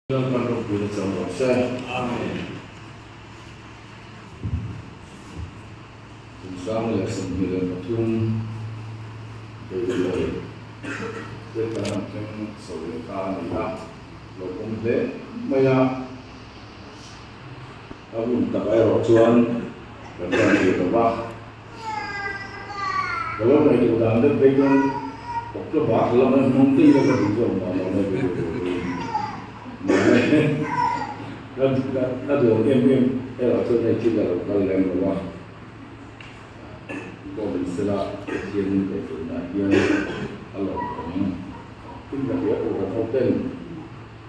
Lalpan ropuina chang rawh se. Amen. Kum 2023 beilei te kan han thleng chho leh ta a ni a, lo awm hle mai a. A hun tak erawh chuan kan tan thei lo va, ka lo ngaihtuah dan deuh phei chuan October thla lama hmang daih la ka duh zawk mah lo mai ka duh mahse ka duh ang em em erawh chuan hei thil a lo kal lem lo a, pawh ni sela Pathianin kaihhruainaah hian a lawmawm tin ka hria pawh kan hoten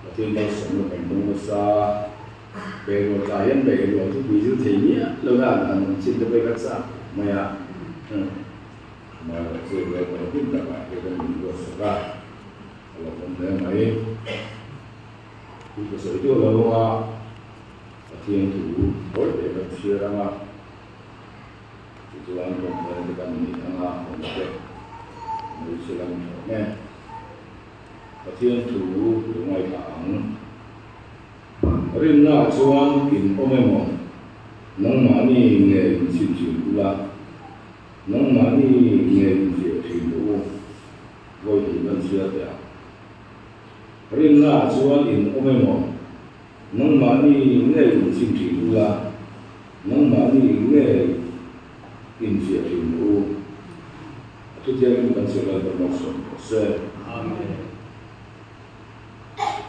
Pathian malsawmna kan dawng nasa. Beirual tla hian beirual chu pui zir thei miah lo a an awm chin te pawh hi ka chak mai a. Mahse chu vel pawh hlim takah hian kan inbuatsak a, a lo awm hle mai. Thu ka sawi duah lo a, Pathian thu thawi te kan chhiar ang a, tichuan kawngkhar te kan nei ang a, awm te mai se lang tawh nge. Pathian thu lo ngaithla ang. Rinna chuan in awm emaw? Nangmahni nge in chim thin ula? Nangmahni nge in fiah thin rawh u? Vawi hnih kan chhiar teh ang. Rinna chuan in awm emaw? Nangmahni nge in chim thin ula? Nangmahni nge in fiah thin rawh u? A thuthiangin kan chhiar lai kan malsawm rawh se. Amen.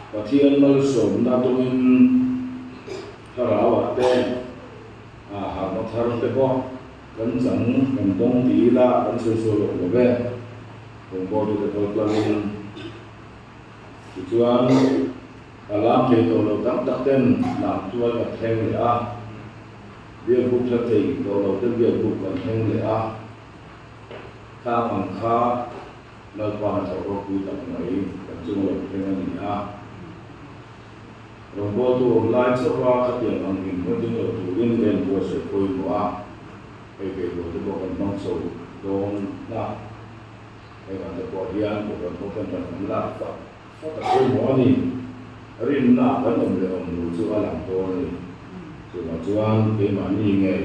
Pathian malsawmna dawngin thlarauah te, harhna thar te pawh kan chang kan dawng ti ila kan sawi sual awm lo ve. Rawngbawltute kal tlangin tichuan a lam thei tawh lo tam tak ten lam tual kan thleng leh a, biakbuk hla thei tawh lo te biakbuk kan thleng leh a, khang ang kha Lalpa hnathawh ropui tak mai kan chung lo thleng a ni a. Rawngbawltu awm lai chauha khatiang ang in hmun ding lo turin ven buatsaih pawimawh a, hei beihrual te pawh kan hmang chho dawn a, heng ang te pawh hian Kohhran ho ten kan kan lak fat fat a pawimawh a ni. Rinna kan awm leh awm lo chu a lang dawn a ni. Chuvang chuan keimahni ngei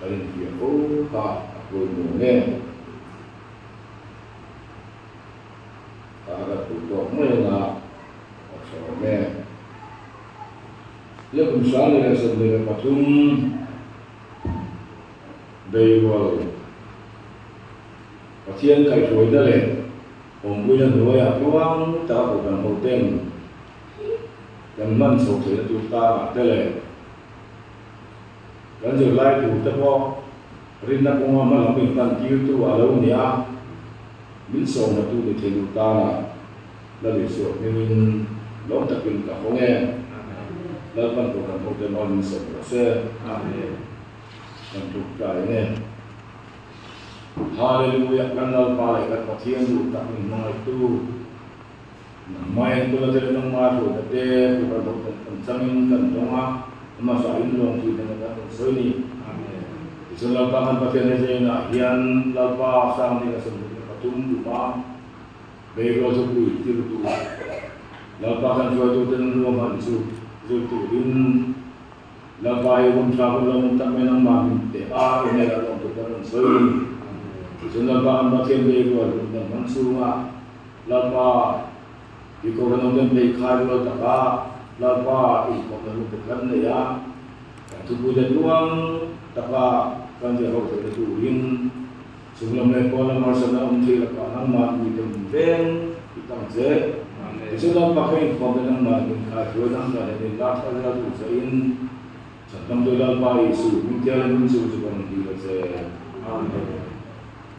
kan infiah fo kha a pawimawh nge? Ka a rat duh tawk mai anga a tha awm e. Le kum 2023 Beirual Pathian kaihhruaina leh awmpuina hnuaiah tluang taka kohhran hoten kan hman chho theihna tur tangah te leh kan zirlai tur te pawh Rinna kawnga hma lam min pan tirtu a lo ni a, min sawmnatu ni thei duh tana Lal Isua hmingin lawm takin ka hawng e. Lalpan Kohhran hote mal min sawm rawh se. Kan tluk tlai nge. Hallelujah kan Lalpa leh kan Pathian duh tak min hmangaihtu nangmah enkawlna te leh nangmah hruaina te Kohhran hote kan changin kan dawng a, hmasa in lawmthu hnen kan rawn sawi ni. Tichuan Lalpa kan Pathian he zeinah hian Lalpa 2023 kuma beirual chu pui tir tu Lalpa kan hruaituten ruahman chu zir turin Lalpa hi hun tha hun lo awm tak mai nangmah min pe a i hnenah lawmtu kan rawn sawi ni. Tichuan Lalpa kan Pathian beirual hun kan hmang chhunga Lalpa i kohhran awm ten pheikhai rual taka Lalpa inkhawmna hun te kan nei a. Kan thupuite tluang taka kan zir ho theihna turin chunglam leh pawnlam harsatna awm thei lakah nangmah mite min veng i tang che. Tichuan Lalpa kha inkhawm te nangmah min khaihruai dang dan leh min lak thar zel tur chein Chhandamtu Lalpa Isu hming thianghlim min chu chu kan dil a che. Amen.